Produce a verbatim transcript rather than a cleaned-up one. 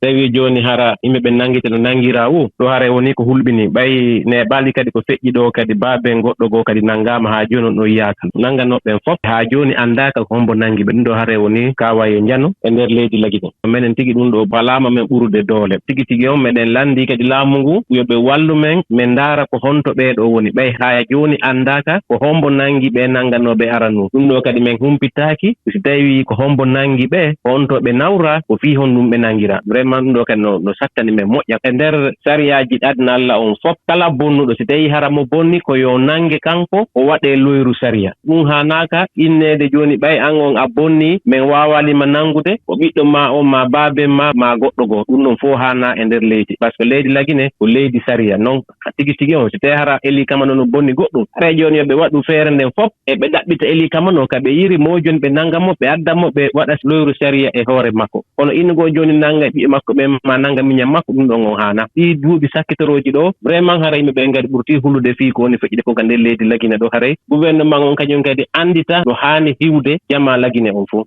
Tawi jooni hara yimɓe ɓe nanngite no nanngiraa o, ɗo haray woni ko hulɓinii. Ɓay neeɓaali kadi ko feƴƴi ɗo kadi, baaben goɗɗo goo kadi nanngaama haa jooni on ɗo yiyaaka. Nannganooɓe ɓen fof haa jooni anndaaka ko hombo nanngi ɓe. Ɗum ɗo haray woni kaawa yo njano e nder leydi Lagine. Menen tigi ɗum ɗo balaama men ɓurude doole. Tigi tigi on meɗen lanndii kadi laamu ngu yo ɓe wallu men, men ndaara ko honto ɓee ɗo woni. Ɓay haa jooni anndaaka ko hombo nanngi ɓee nannganooɓe aranu. Ɗum ɗo kadi men humpitaaki. Si tawii ko hombo nanngi ɓe, ko on to ɓe nawra, ko fii honɗum ɓe nanngira. Vraiment, ɗum ɗo kadi no, no sattani men moƴƴa. E nder sariyaaji aduna Alla on fof, kala bonnuɗo, si tawii hara mo bonni, ko yo nannge kanko, o waɗe loyru sariya. Ɗum haanaaka inneede jooni, ɓay an on a bonni, men waawaali ma nanngude, ko ɓiɗɗo ma on, ma baaben ma, ma goɗɗo goo. Ɗum ɗon fof haanaa e nder leydi. Parce que leydi Lagine ko leydi sariya. Non, tigi tigi on, si tawii hara Eli Kamano no bonni goɗɗum, haray jooni yo ɓe waɗu feere nden fof, e ɓe ɗaɓɓita Eli Kamano ka ɓe yiri moojoni ɓe nannga mo, ɓe adda mo, ɓe waɗa loyru sariya e hoore makko. Kono innugol jooni nannga ɓiɓɓe makko ɓen, ma nannga miñan makko, ɗum ɗon on haana. Ɗii duuɓi sakkitorooji ɗo, vraiment haray yimɓe ɓen kadi ɓurti hulude fii ko woni feƴƴude ko ka nder leydi Lagine ɗo. Haray gouvernement on kañum kadi anndita no haani hiwude jamaa Lagine on fof.